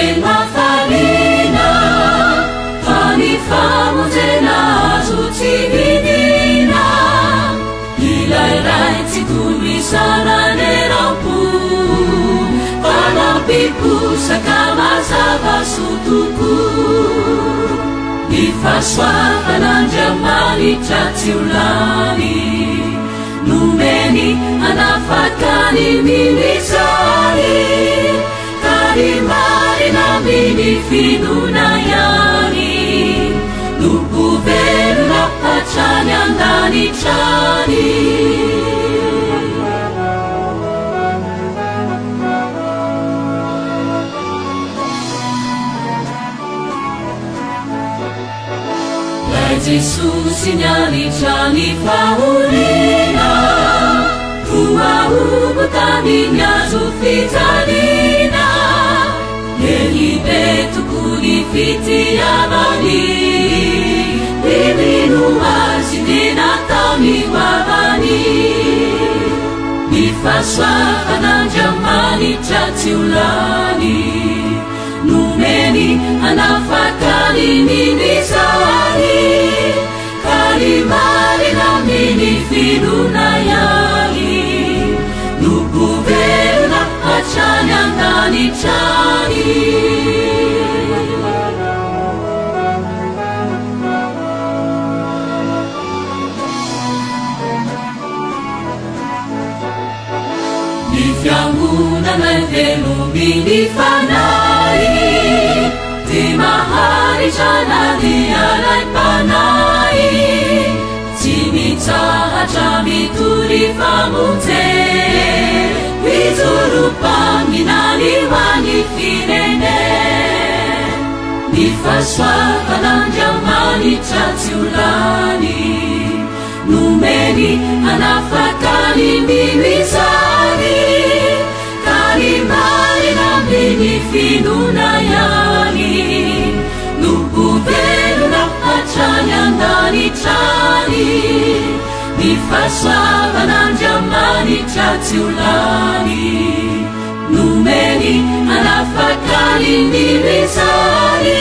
feno hafaliana, fa ny famonjena azo tsy vidina. Ilay Ray tsy tomisana neram-po, fa nampiposaka mazava soa tokoa. Ny fahasoavan'Andriamanitra tsy ho lany, nomeny hanafaka ny mino izany, ka ny marina amin'ny finoana ihany no ho velona hatrany an-danitra any. Ilay Jesosy nianitra ny fahoriana, voahobo tamin'ny hazo fijaliana. Lehibe tokoa ny fitiavany, ny mino Azy dia nataony ho havany. Ny fahasoavan'Andriamanitra tsy ho lany. Nomeny hanafaka ny mino izany, ka ny marina amin'ny finoana ihany no ho velona hatrany an-danitra any. Ny fiangonana velomin'ny Fanahy dia maharitra na dia alaim-panahy, tsy mitsahatra mitory famonjena, mijoro mpaminany ho an'ny firenena. Ny fahasoavan'Andriamanitra tsy ho lany. Nomeny hanafaka ny mino izany, ka ny marina amin'ny finoana ihany no ho velona hatrany an-danitra any. Ny fahasoavan'Andriamanitra tsy ho lany. Nomeny hanafaka ny mino izany.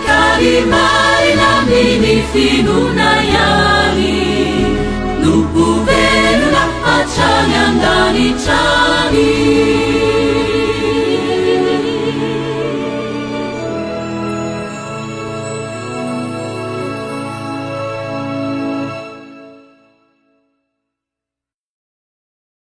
Ka ny marina amin'ny finoana ihany no ho velona hatrany an-danitra any.